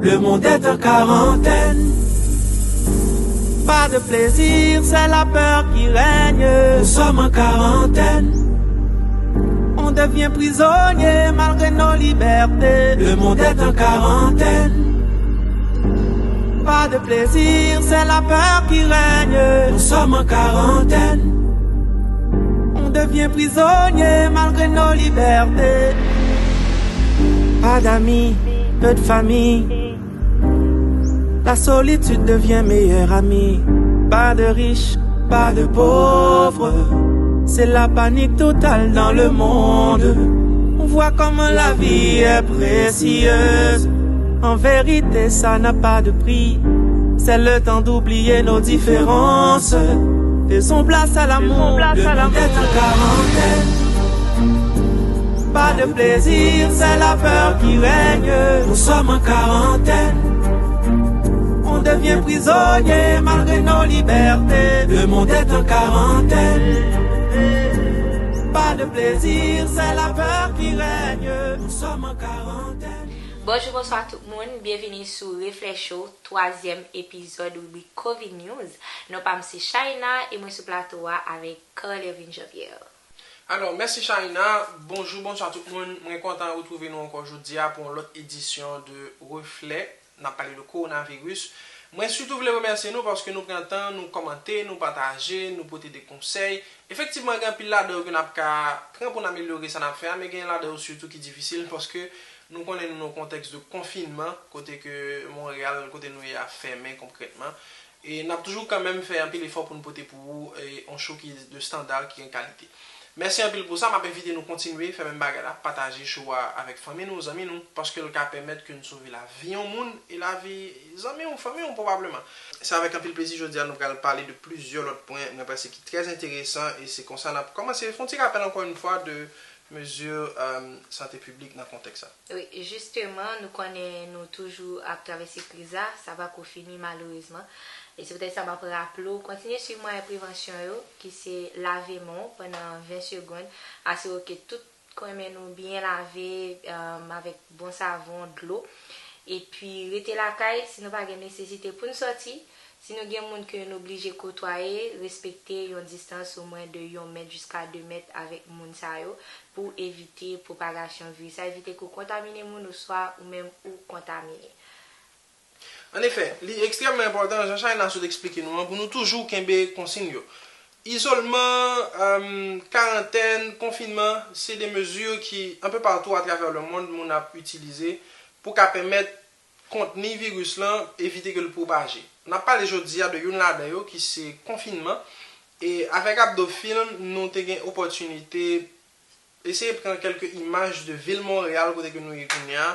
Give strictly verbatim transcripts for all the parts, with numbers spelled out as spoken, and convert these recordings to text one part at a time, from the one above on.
Le monde est en quarantaine. Pas de plaisir, c'est la peur qui règne. Nous sommes en quarantaine. On devient prisonnier malgré nos libertés. Le monde est en quarantaine. Pas de plaisir, c'est la peur qui règne. Nous sommes en quarantaine. On devient prisonnier malgré nos libertés. Pas d'amis, peu de famille. La solitude devient meilleur ami. Pas de riches, pas de pauvres. C'est la panique totale dans le monde. On voit comment la vie est précieuse. En vérité, ça n'a pas de prix. C'est le temps d'oublier nos différences. Faisons place à l'amour. Le monde est en quarantaine. Pas de plaisir, c'est la peur qui règne. Nous sommes en quarantaine. On devient prisonnier malgré nos libertés. Le monde est en quarantaine. Pas de plaisir, c'est la peur qui règne. Nous sommes en quarantaine. Bonjou, bonswa tout moun. Byenvini sou Reflè Show, twazyèm epizòd ribrik Covid News. Non pa m se Shaina e mwen sou plato a avèk Carl Ervin Jean-Pierre. Alò, mèsi Shaina. Bonjou, bonswa tout moun. Mwen kontan retwouve nou ankò jodi a pou yon lòt edisyon de Reflè. N ap pale de kowonaviris. Mwen sitou vle remèsye nou paske nou pran tan, nou kòmante, nou pataje, nou pote de konsèy. Efektivman, gen anpil ladan yo ke n ap ka pran pou n amelyore sa n ap fè a, men gen ladan yo sitou ki difisil paske nou konnen nou nan yon kontèks de konfinman, kote ke Monreyal, kote nou ye a, fèmen konkrètman. E n ap toujou kanmenm fè anpil efò pou n pote pou ou e, yon show ki de standard, ki gen kalite. Mèsi anpil pou sa, m ap envite nou kontinye fè menm bagay la, pataje show a avèk fanmi nou, zanmi nou, paske l ka pèmèt ke n sove lavi yon moun e lavi zanmi w, fanmi w pwobableman. Se avèk anpil plezi jodi a nou pral pale de plizyè lòt pwen, mwen panse ki trè enteresan e se konsa n ap kòmanse. Fè yon ti rapèl ankò yon fwa de mezi sante piblik nan kontèks sa. Wi, jisteman, nou konnen nou toujou ap travèse kriz la, sa pako fini malerezman. E se poutèt sa m ap raple w, kontinye swiv mwayen prevansyon yo, ki se lave men w pandan ven segonn, asire w ke tout kwen men nou byen lave avèk bon savon, dlo. Epi rete lakay si nou pa gen nesesite pou n sòti. Si nou gen moun ke n oblije kotwaye, respekte yon distans omwen de yon mèt jiska de mèt avèk moun sa yo pou evite pwopagasyon viris la, evite ke w kontamine moun oswa ou menm ou kontamine. Anefè, li ekstrèmman enpòtan, jan Shaina sot eksplike nou an, pou nou toujou kenbe konsiy yo. Izolman, karantèn, konfinman, se de mezi ki, anpe patou atravè lemonn, moun ap itilize pou ka pèmèt kontni viris lan, evite ke l pwopaje. N ap pale jodi a de youn ladan yo ki se konfinman. E avèk Abdo Film, nou te gen opòtinite eseye pran kèlke imaj de vil Monreyal kote ke nou ye kounye a.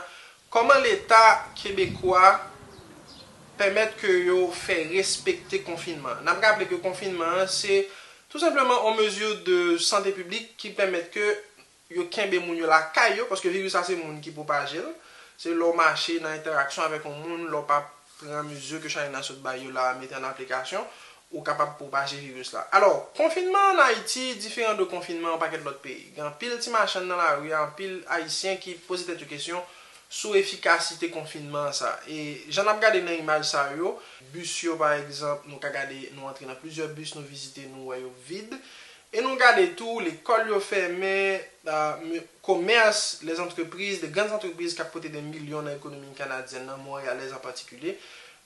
Kòman Leta kebekwa pèmèt ke yo fè respekte konfinman an? N ap raple ke konfinman an se tou senpleman yon mezi de sante piblik ki pèmèt ke yo kenbe moun yo lakay yo, paske viris la se moun ki pwopaje l. Se lè w mache nan entèraksyon avèk yon moun, lè w pa pran mezi ke Shaina sot bay yo la, mete an aplikasyon, ou kapab pwopaje viris la. Alò, konfinman an Ayiti diferan de konfinman yon pakèt lòt peyi. Gen anpil ti machann nan lari a, anpil Ayisyen ki poze tèt yo kesyon sou efikasite konfinman an sa. E jan n ap gade nan imaj sa yo, bis yo pa egzanp, nou ka gade, nou antre nan plizyè bis, nou vizite, nou wè yo vid. E nou gade tou, lekòl yo fèmen, komès, lèzantrepriz, de grann antrepriz k ap pote de milyon nan ekonomi kanadyèn nan, Monreyalèz an patikilye,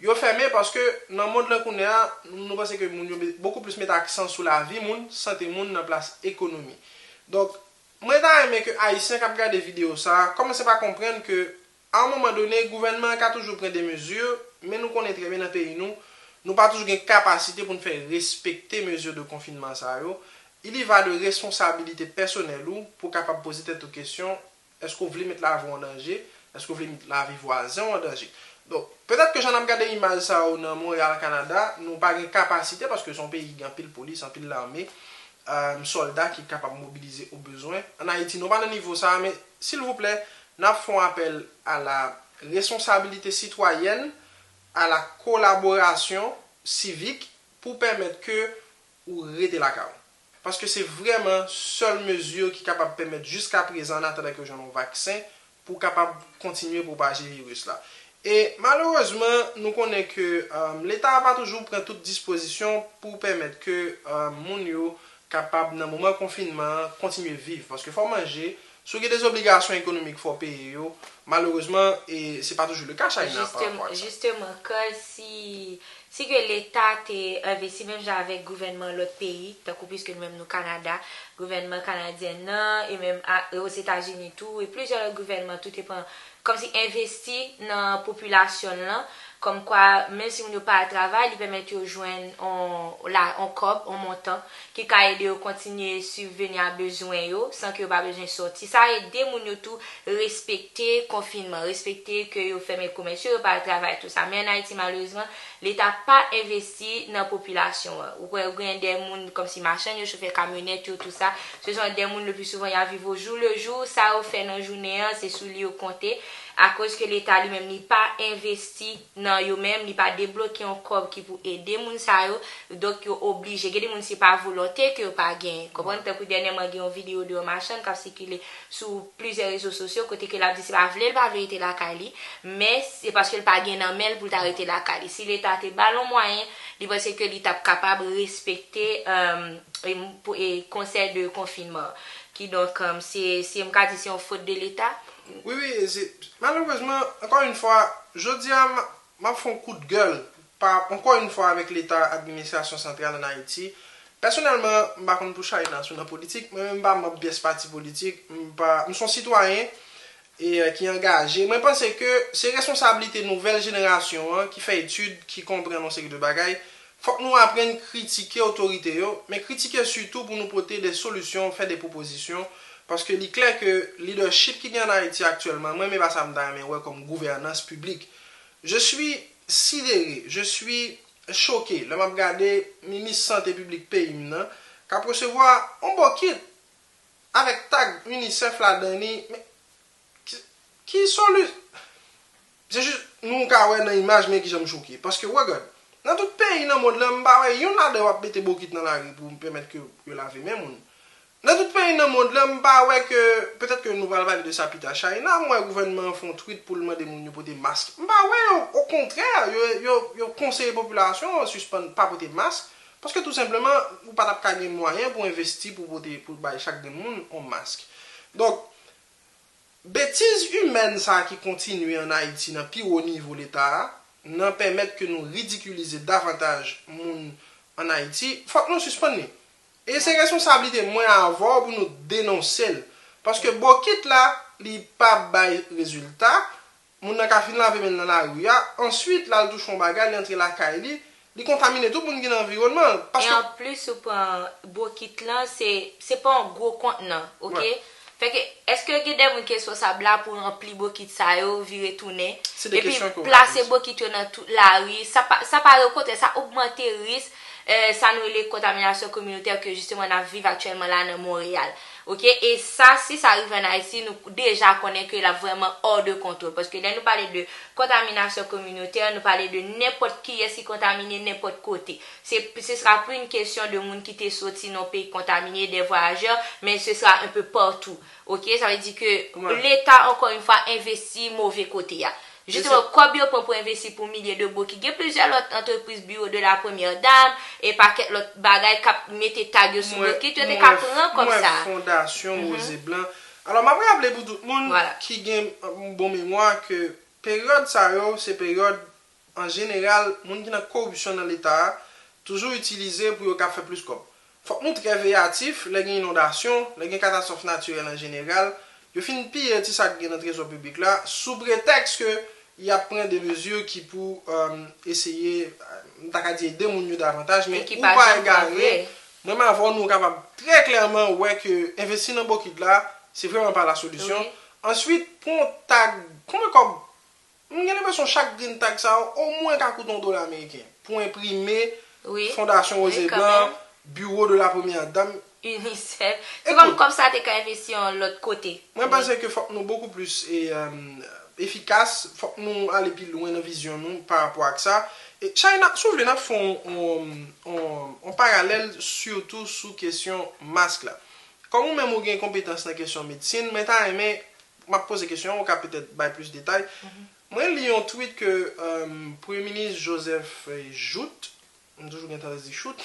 yo fèmen paske nan mond lan kounye a, nou panse ke moun yo bokou plis mete aksan sou lavi moun, sante moun nan plas ekonomi. Donk, mwen ta renmen ke Ayisyen k ap gade videyo sa a kòmanse pa konprann ke a yon moman done, gouvènman an ka toujou pran de mezi, men nou konnen trè byen nan peyi nou, nou pa toujou gen kapasite pou n fè respekte mezi de konfinman sa yo. Il y va de responsabilité personnelle ou pou w kapab poze tèt ou kesyon, èske w vle met lavi w an danje? Èske w vle met lavi vwazen w an danje? Donk, petèt ke jan n ap gade imaj sa yo nan Monreyal, Kanada, nou pa gen kapasite, paske se yon peyi ki gen anpil polis, anpil lame, sòlda ki kapab mobilize o bezwen. Ann Ayiti, nou pa nan nivo sa a, men silvouplè, n ap fè yon apèl à la responsabilité citoyenne, à la collaboration civique pou pèmèt ke ou rete lakay ou. Paske se vrèman sèl mezi ki kapab pèmèt jiskaprezan, an atandan ke w jwenn yon vaksen, pou w kapab kontinye pwopaje viris la. E malerezman, nou konnen ke um, Leta a pa toujou pran tout dispozisyon pou pèmèt ke um, moun yo kapab nan moman konfinman an kontinye viv. Paske fò w manje, si w gen de zobligasyon ekonomik fò w peye yo, malerezman, e se pa toujou le ka, China, pa rapò ak sa. Jisteman, Carl, si, si ke Leta te envesti menm jan avèk gouvènman lòt peyi, tankou piske nou menm nou Kanada, gouvènman kanadyen nan, e menm Ozetazini tou, e plizyè lòt gouvènman tou te pran kòmsi envesti nan popilasyon l lan, kòmkwa, menm si moun yo pa al travay, li pèmèt yo jwenn on, la, on kòb, on montan, ki ka ede yo kontinye sibveni a bezwen yo, san ke yo pa bezwen sòti. Sa ede moun yo tou respekte konfinman, respekte ke yo fèmen komès yo, yo pa al travay, tou sa. Men ann Ayiti, malerezman, Leta pa envesti nan popilasyon an. Ou kwè, ou gen de moun kòmsi machann yo, chofè kamyonèt yo, tou sa. Se jan de moun, le pli souvan, y ap viv au jour le jour. Sa yo fè nan jounen an, se sou li yo konte. Akoz ke Leta li menm, li pa envesti nan yo menm, li pa debloke yon kòb ki pou ede moun sa yo. Donk, yo oblije. Gen de moun, se pa volonte ke yo pa genyen. Konprann? Tankou dènyèman, gen yon videyo de yon machann k ap sikile sou plizyè rezo sosyo, kote ke l ap di se pa vle l pa vle rete lakay li, men se paske l pa gen nan men l pou l ta rete lakay li. Si Leta te ba l yon mwayen, li panse ke li t ap kapab respekte, um, e, pou, e, konsèy de konfinman. Kidonk, um, se, se, m ka di se yon fot de Leta. Wi, wi, se, malerezman, ankò yon fwa, jodi a, m, m ap fè yon kout gèl, pa, ankò yon fwa, avèk Leta, administrasyon santral ann Ayiti. Pèsonèlman, m pa konn pou China sou nan politik, mwen menm m pa manm pyès pati politik, m pa, m se yon sitwayen e, ki angaje. Mwen panse ke se responsablite nouvèl jenerasyon an ki fè etid, ki konprann yon seri de bagay. Fòk nou aprann kritike otorite yo, men kritike sitou pou nou pote de solisyon, fè de pwopozisyon, paske li klè ke lidèchip ki gen ann Ayiti aktyèlman, mwen menm e pa sa m ta renmen wè kòm gouvènans piblik. Je suis sidéré, je suis choqué lè m ap gade minis sante piblik peyi m nan k ap resevwa yon bokit avèk tag UNICEF ladan li. Men ki, ki soli-, se jis nou ka wè nan imaj, men kijan m choke. Paske, regard, nan tout peyi nan mond lan, m pa wè youn ladan yo ap mete bokit nan lari pou pèmèt ke yo lave men moun. Nan tout peyi nan mond lan, m pa wè ke, petèt ke nou pral pale de sa pita, China, m wè gouvènman an fè yon tweet pou l mande moun yo pote mask. M pa wè yo, okontrè, yo, yo, yo konseye popilasyon an sispann pa pote mask, paske tou senpleman, ou pa t ap ka gen mwayen pou envesti pou pote, pou bay chak grenn moun yon mask. Donk, betiz imèn sa a ki kontinye ann Ayiti nan pi wo nivo Leta a, nan pèmèt ke nou ridikilize davantaj moun ann Ayiti, fòk nou sispann li. E se responsablite mwen avè w pou nou denonse l. Paske bokit la, li pa bay rezilta. Moun nan ka fin lave men l nan lari a. Answit, l al touche yon bagay, li antre lakay li, li kontamine tout moun ki nan anviwònman l. E paske anplis, ou pran bokit lan, se, se pa yon gwo kontnan, oke? Fè ke, èske gen de moun ki responsab la pou ranpli bokit sa yo, vire tounen, epi plase bokit yo nan tout lari? Sa pa, sa pa, okontrè, sa ogmante risk, eh, sa nou rele kontaminasyon kominotè ke jisteman n ap viv aktyèlman la nan Monreyal. Oke? E sa, si sa rive ann Ayiti, nou deja konnen ke l ap vrèman hors de contrôle. Paske lè nou pale de kontaminasyon kominotè, nou pale de nenpòt kiyès ki kontamine nenpòt kote. Se, ce sera plus une question de moun ki te soti nan yon peyi kontamine, des voyageurs, mais ce sera un peu partout. Oke, sa vle di ke Leta, ankò yon fwa, envesti move kote a. Jisteman, kòb yo pran pou envesti pou milye de bokit. Gen plizyè lòt antrepriz, Bureau de la Première Dame, e pakèt lòt bagay k ap mete tag yo sou bokit, yo te ka pran kòb sa a. Fondasyon Rose et Blanc. Alò, m ap raple pou tout moun ki gen, euh, bon memwa ke peryòd sa yo, se peryòd an jeneral, moun ki nan koripsyon nan Leta a toujou itilize pou yo ka fè plis kòb. Fòk nou trè veyatif lè gen inondasyon, lè gen katastwòf natirèl an jeneral. Yo fin piye ti sa k gen nan trezò piblik la, sou pretèks ke y ap pran de mezi ki pou, um, eseye, m ta ka di, ede moun yo davantaj, men ou pa egare. Mwen menm avè w, nou kapab trè klèman wè ke envesti nan bokit la, se vrèman pa la solisyon. Answit, pran tag, konbyen kòb M gen lenpresyon chak grenn tag sa yo omwen ka koute yon dola ameriken pou enprime Fondasyon Rose et Blanc, Bureau de la Première Dame. UNICEF. Se kòm kòb sa te ka envesti yon lòt kote. Mwen panse ke fòk nou bokou plis e, um, efikas, fòk nou ale pi lwen nan vizyon nou pa rapò ak sa. E China, si w vle, n ap fè yon, yon, yon, yon paralèl sitou sou kesyon mask la. Kòm ou menm ou gen konpetans nan kesyon medsin, mwen ta renmen m ap poze kesyon an, ou ka petèt bay plis detay. Mwen li yon tweet ke um, Premye Minis Joseph Jouthe, m toujou gen tandans di Choute,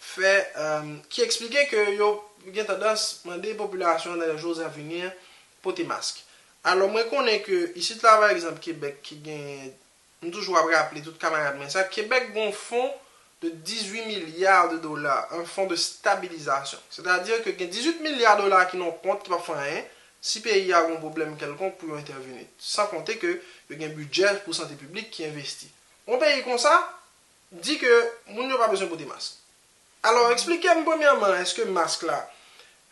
fè, um, ki eksplike ke yo gen tandans mande popilasyon nan jou a vini pote mask. Alò, mwen konnen ke isit la, pa egzanp, Kebèk ki gen, m toujou ap raple tout kamarad mwen sa, Kebèk gen yon fon de dizuit milya de dola, un fonds de stabilisation. Sètadi ke gen dizuit milya dola ki nan kont ki p ap fè anyen si peyi a gen yon pwoblèm kèlkonk pou yo entèveni. San konte ke yo gen bidjè pou sante piblik ki envesti. Yon peyi konsa di ke moun yo pa bezwen pote mask. Alò, eksplike m premyèman, èske mask la,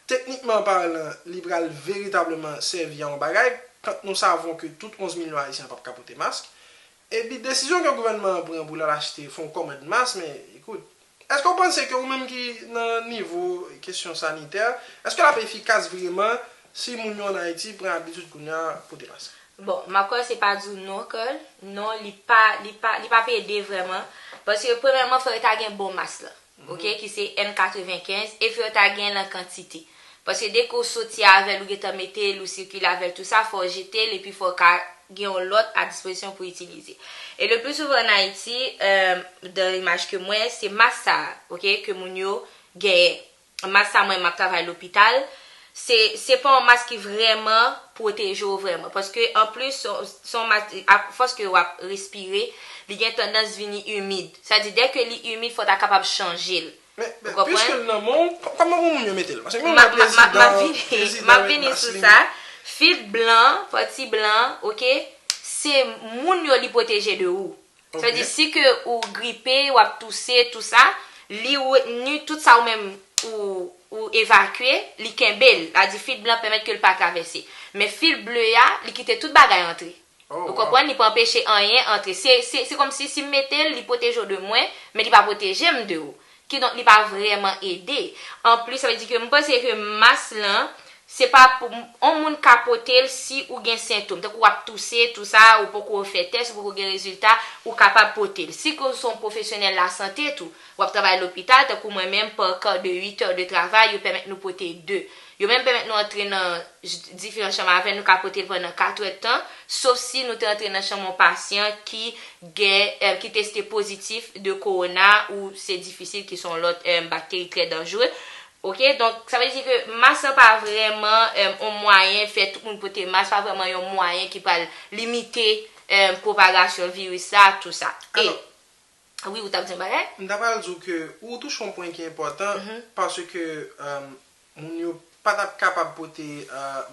teknikman palan, li pral veritableman sèvi a yon bagay, quand nous savons que tout onz milyon Ayisyen p ap ka pote mask? Epi desizyon ke gouvènman an pran pou l al achte, fè yon kòmand mask, men ekout, èske w panse ke ou menm ki nan nivo kesyon sanitè, èske l ap efikas vreman si moun yo ann Ayiti pran abitid kounye a pote mask? Bon, m ap kòmanse pa di w non, Carl. Non, li pa, li pa, li p ap ede vrèman. Paske premyèman, fò yo ta gen bon mask lan. Ok, ki se N katrevenkenz, e fò yo ta gen l an kantite. Paske dèke w soti avè l, ou gentan mete l, ou sikile avè l, tou sa, fò w jete l, epi fò w ka gen yon lòt a dispozisyon pou itilize. E le pli souvan an Ayiti, euh, dans l'image que mwen, se mask sa, ok, ke moun yo genyen. Mask sa mwen, m ap travay lopital. Se, se pa yon mask ki vrèman pwoteje w vrèman. Paske, anplis, se yon mask, afòs ke w ap respire, li gen tandans vini imid. Sa di, dèke li imid, fò w ta kapab chanje l. Men, men piske l nan men w, kòman pou moun yo mete l? Paske gen yon lè prezidan, prezidan m ap vini sou sa. Fib blan, pati blan, ok, se moun yo li pwoteje de ou. Sa vle di, si ke ou gripe, w ap touse, tou sa, li retni tout sa ou menm ou, ou evakye, li kenbe l. Sa di, fib blan pèmèt ke l pa travèse. Men fib ble a, li kite tout bagay antre. Ou konprann? Li pa anpeche anyen antre. Se, se, se kòmsi si m mete l, li pwoteje w de mwen, men li pa pwoteje m de ou. Kidonk, li pa vrèman ede. Anplis, sa vle di ke m panse ke mas lan, se pa pou yon moun ka pote l si ou gen sentòm. Tankou w ap touse, tou sa, ou poko fè tès, ou poko gen rezilta, ou kapab pote l. Si ke w se yon pwofesyonèl lasante tou, w ap travay lopital, tankou mwen menm, pa ka de uit è de travay, yo pèmèt nou pote de. Yo menm pèmèt nou antre nan diferan chanm avè nou, ka pote l pandan katrè tan, sof si nou te antre nan chanm yon pasyan ki gen, ki teste pozitif de kowona ou se difisil ki se yon lòt bakteri trè danjere. Ok, donk, sa vle di ke mas lan pa vrèman yon mwayen fè tout moun pote mas, pa vrèman yon mwayen ki pral limite pwopagasyon viris sa, tou sa. E, wi, ou t ap di yon bagay? M ta pral di w ke ou touche yon pwen ki enpòtan, paske moun yo pa t ap kapab pote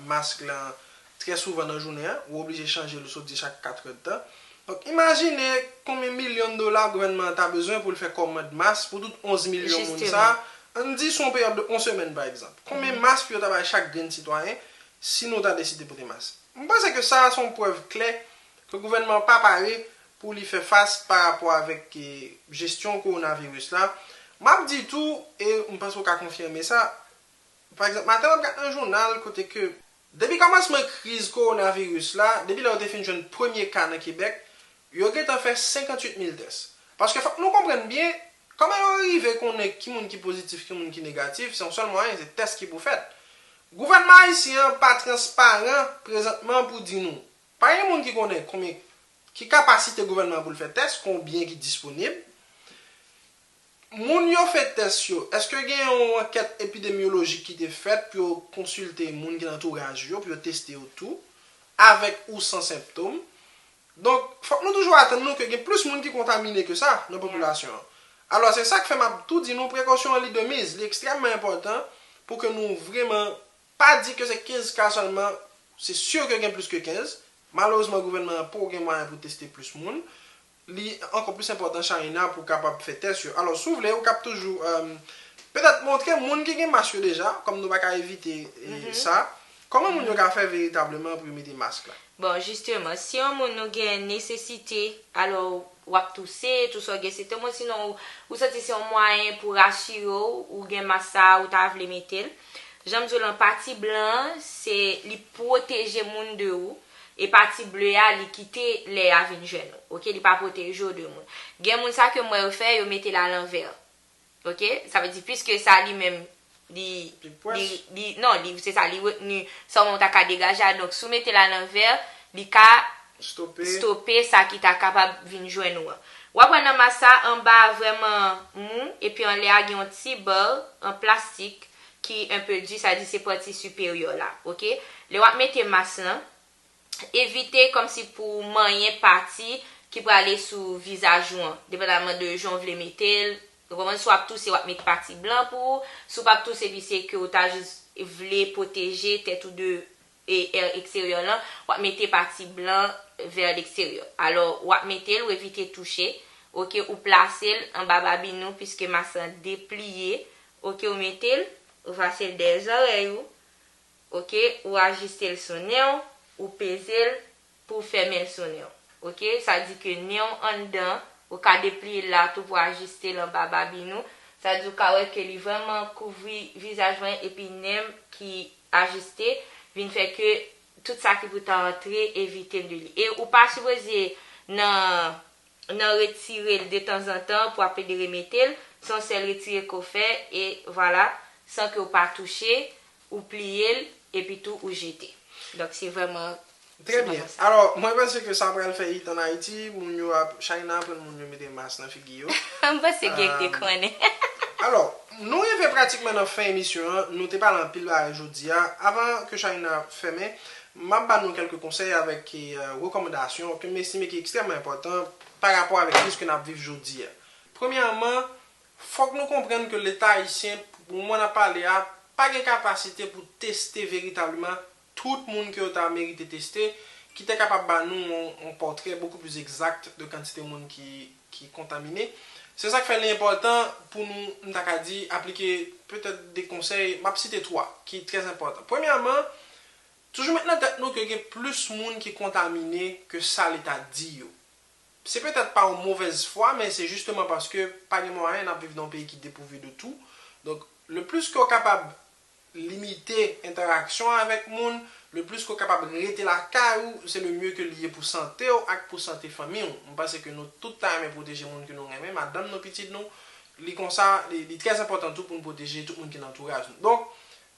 mask lan trè souvan nan jounen an, ou oblije chanje l, ou sot di chak katrè tan. Donk, imajine konbyen milyon dola gouvènman an ta bezwen pou l fè kòmand mas pou tout onz milyon moun sa, ann di sou yon peryòd de yon semèn pa egzanp. Konbyen mas pou yo ta bay chak grenn sitwayen si nou ta deside pote mas? M panse ke sa a se yon prèv klè ke gouvènman an pa pare pou li fè fas pa rapò avèk jesyon kowonaviris la. M ap di tou, e m panse w ka konfime sa, pa egzanp, maten m ap gade nan jounal kote ke depi kòmansman kriz kowonaviris la, depi lè yo te fin jwenn premye ka nan Kebèk, yo gentan fè senkanntuit mil tès. Paske fòk nou konprann byen, kòman yo rive konnen ki moun ki pozitif, ki moun ki negatif, se yon sèl mwayen, se tès ki pou fèt. Gouvènman ayisyen an pa transparan prezantman pou di nou. Pa gen moun ki konnen konbyen, ki kapasite gouvènman an pou l fè tès, konbyen ki disponib. Moun yo fè tès yo, èske gen yon ankèt epidemyolojik ki te fèt pou yo konsilte moun ki nan antouraj yo, pou yo teste yo tou, avèk ou san senptòm? Donk, fòk nou toujou atann nou ke gen plis moun ki kontamine ke sa nan popilasyon an. Alò, se sa k fè m ap tou di nou prekosyon an li de miz, li ekstrèmman enpòtan pou ke nou vrèman pa di ke se kenz ka sèlman, se si ke gen plis ke kenz. Malerezman, gouvènman an poko gen mwayen pou teste plis moun. Li ankò plis enpòtan, Sharina, pou w kapab fè tès yo. Alò, si w vle, ou kab toujou, petèt montre moun ki gen mas yo deja, kòm nou pa ka evite sa, kòman moun yo ka fè veritableman pou yo mete mas la? Bon, jisteman, si yon moun ou gen nesesite, alò, w ap touse, tou sa w gen sentòm, sinon ou, ou santi se yon mwayen pou rasire w, ou gen mas sa a, ou ta vle mete l. Jan m di w lan, pati blan an, se li pwoteje moun de ou, e pati ble a, li kite lè a vin jwenn ou. Ok, li pa pwoteje w de moun. Gen moun sa ke m wè yo fè, yo mete l alanvè. Ok, sa vle di, piske sa li menm, li, li, li, non, li, se sa, li retni sa w menm w ta ka degaje a. Donk, si w mete l alanvè, li ka stope sa ki ta kapab vin jwenn ou an. W ap wè nan mas sa, anba a vrèman mou, epi anlè a gen yon ti bò an plastik ki enpe di, sa di se pati siperyè la, oke? Lè w ap mete mas lan, evite kòmsi pou w manyen pati ki prale sou vizaj ou an, depandaman de jan w vle mete l. Ou konprann, si w ap touse, w ap met pati blan pou ou. Si w p ap touse, pi se ke w ta jis vle pwoteje tèt ou de e, èr eksteryè lan, w ap mete pati blan vè leksteryè. Alò, w ap mete l, ou evite touche, oke, ou plase l anba babin ou, piske mas lan depliye, oke, ou mete l, ou pase l dèyè zòrèy ou, oke, ou ajiste l sou nen w, ou peze l pou w fèmen l sou nen w, oke, sa di ke nen w anndan, ou ka depliye l la tou pou ajiste l anba babin ou, sa di w ka wè ke li vrèman kouvri vizaj mwen epi nen m ki ajiste vin fè ke tout sa ki pou ta antre evite m de li. E ou pa sipoze nan, nan retire l detanzantan pou ap ede remete l, se yon sèl retire ke w fè e vwala, san ke w pa touche, ou pliye l epi tou ou jete. Donk se vrèman Trè byen. Alò, mwen panse ke sa pral fè it an Ayiti, moun yo ap, China aprann moun yo mete mas nan figi yo. M panse Greg te konnen. Alò, nou rive pratikman nan fen emisyon an, nou te pale anpil bagay jodi a. Avan ke China fèmen, m ap ba nou kèlke konsèy avèk rekòmandasyon ke m estime ki ekstrèmman enpòtan pa rapò avèk kriz ke n ap viv jodi a. Premyèman, fòk nou konprann ke Leta ayisyen, pou moman n ap pale a, pa gen kapasite pou teste veritableman tout moun ke yo ta merite teste, ki te kapab ba nou yon, yon pòtrè beaucoup plus exact de kantite moun ki, ki kontamine. Se sa k fè li enpòtan pou nou, m ta ka di, aplike petèt de konsèy, m ap site twa, ki trè enpòtan. Premyèman, toujou met nan tèt nou ke gen plis moun ki kontamine ke sa Leta di yo. Se petèt pa yon movèz fwa, men se jisteman paske pa gen mwayen, n ap viv nan yon peyi ki depouvi de tou. Donk, le plis ke w kapab limite entèraksyon avèk moun, le plis ke w kapab rete lakay ou, se le mye ke li ye pou sante w ak pou sante fanmi w. M panse ke nou tout ta renmen pwoteje moun ke nou renmen, madanm nou, pitit nou. Li konsa, li, li trè enpòtan tou pou n pwoteje tout moun ki nan antouraj nou. Donk,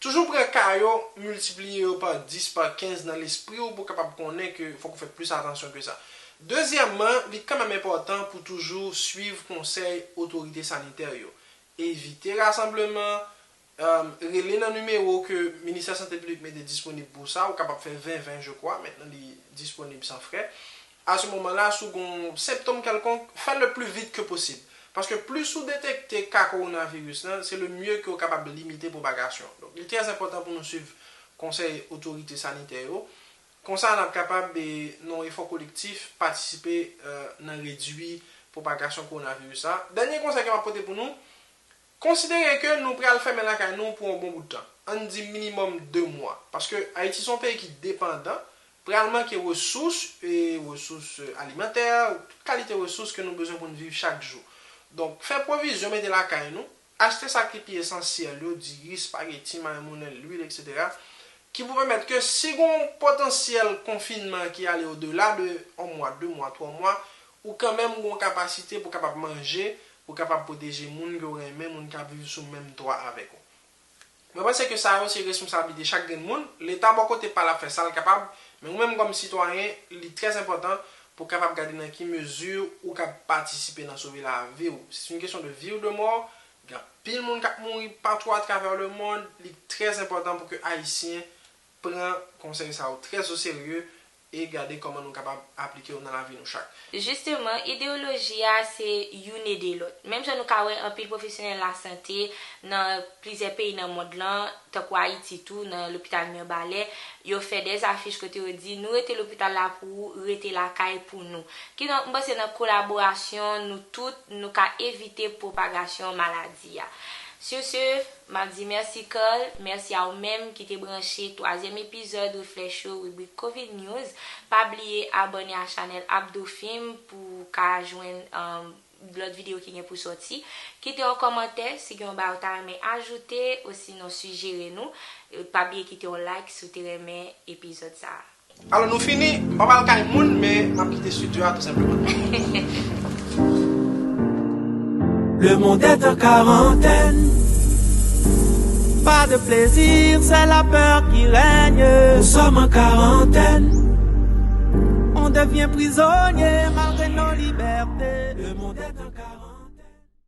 toujou pran ka yo, miltipliye yo pa dis, pa kenz nan lespri w pou w kapab konnen ke fòk ou fè plis atansyon ke sa. Dezyèmman, li kanmenm enpòtan pou toujou swiv konsèy otorite sanitè yo. Evite rasanbleman, rele nan nimewo ke Ministè Sante Piblik mete disponib pou sa, ou kapab fè ven ven, je crois, mentnan li disponib san frè. A se moman la, si w gen yon senptòm kèlkonk, fè l le pli vit ke posib. Paske plis ou detekte ka kowonaviris lan, se le mye ke w kapab limite pwopagasyon. Donk, li trè enpòtan pou nou swiv konsèy otorite sanitè yo. Konsa, n ap kapab, e, nan yon efò kolektif, patisipe nan redui pwopagasyon kowonaviris la. Dènye konsèy ke m ap pote pou nou, konsidere ke nou pral fèmen lakay nou pou yon bon bout tan. Ann di minimòm de mwa. Paske Ayiti se yon peyi ki depandan, pral manke resous, e resous alimantè, tout kalite resous ke nou bezwen pou n viv chak jou. Donk, fè pwovizyon mete lakay nou, achte sa ki pi esansyèl yo, diri, spageti, mayi moulen, lwil, etsetera, ki pou pèmèt ke si gen yon potansyèl konfinman ki ale odela de yon mwa, de mwa, twa mwa, ou kanmenm gen yon kapasite pou kapab manje, pou kapab pwoteje moun ke w renmen, moun k ap viv sou menm twa avèk ou. Mwen panse ke sa yo se responsablite chak grenn moun. Leta bò kote pa l ap fè sa l kapab, men ou menm kòm sitwayen, li trè enpòtan pou w kapab gade nan ki mezi ou ka patisipe nan sove lavi w. Se yon kesyon de vi ou de mò. Gen anpil moun k ap mouri patou atravè lemond. Li trè enpòtan pou ke Ayisyen pran konsèy sa yo trè o serye e gade kòman nou kapab aplike yo nan lavi nou chak. Jisteman, ideyoloji a se youn ede lòt. Menm jan nou ka wè anpil pwofesyonèl lasante nan plizyè peyi nan mond lan, tankou Ayiti tou, nan lopital Mibalè, yo fè dè afich kote yo di, nou rete lopital la pou ou, rete lakay pou nou. Kidonk, m panse nan kolaborasyon, nou tout, nou ka evite pwopagasyon maladi a. Sur ce, m ap di mèsi Carl, mèsi a ou menm ki te branche twazyèm epizòd Reflè Cho ribrik Covid News. Pa bliye abòne a chanèl Abdou Film pou w ka jwenn lòt videyo ki gen pou sòti. Kite yon kòmantè si gen yon bagay ou ta renmen ajoute osinon sijere nou. Pa bliye kite yon like si w te renmen epizòd sa a. Alò nou fini, m p ap al kay moun, men m ap kite estidyo a tou senpleman. Le monde est en quarantaine. Pas de plaisir, c'est la peur qui règne. Nous sommes en quarantaine. Devient prisonnier malgré nos libertés. Le monde est en carence.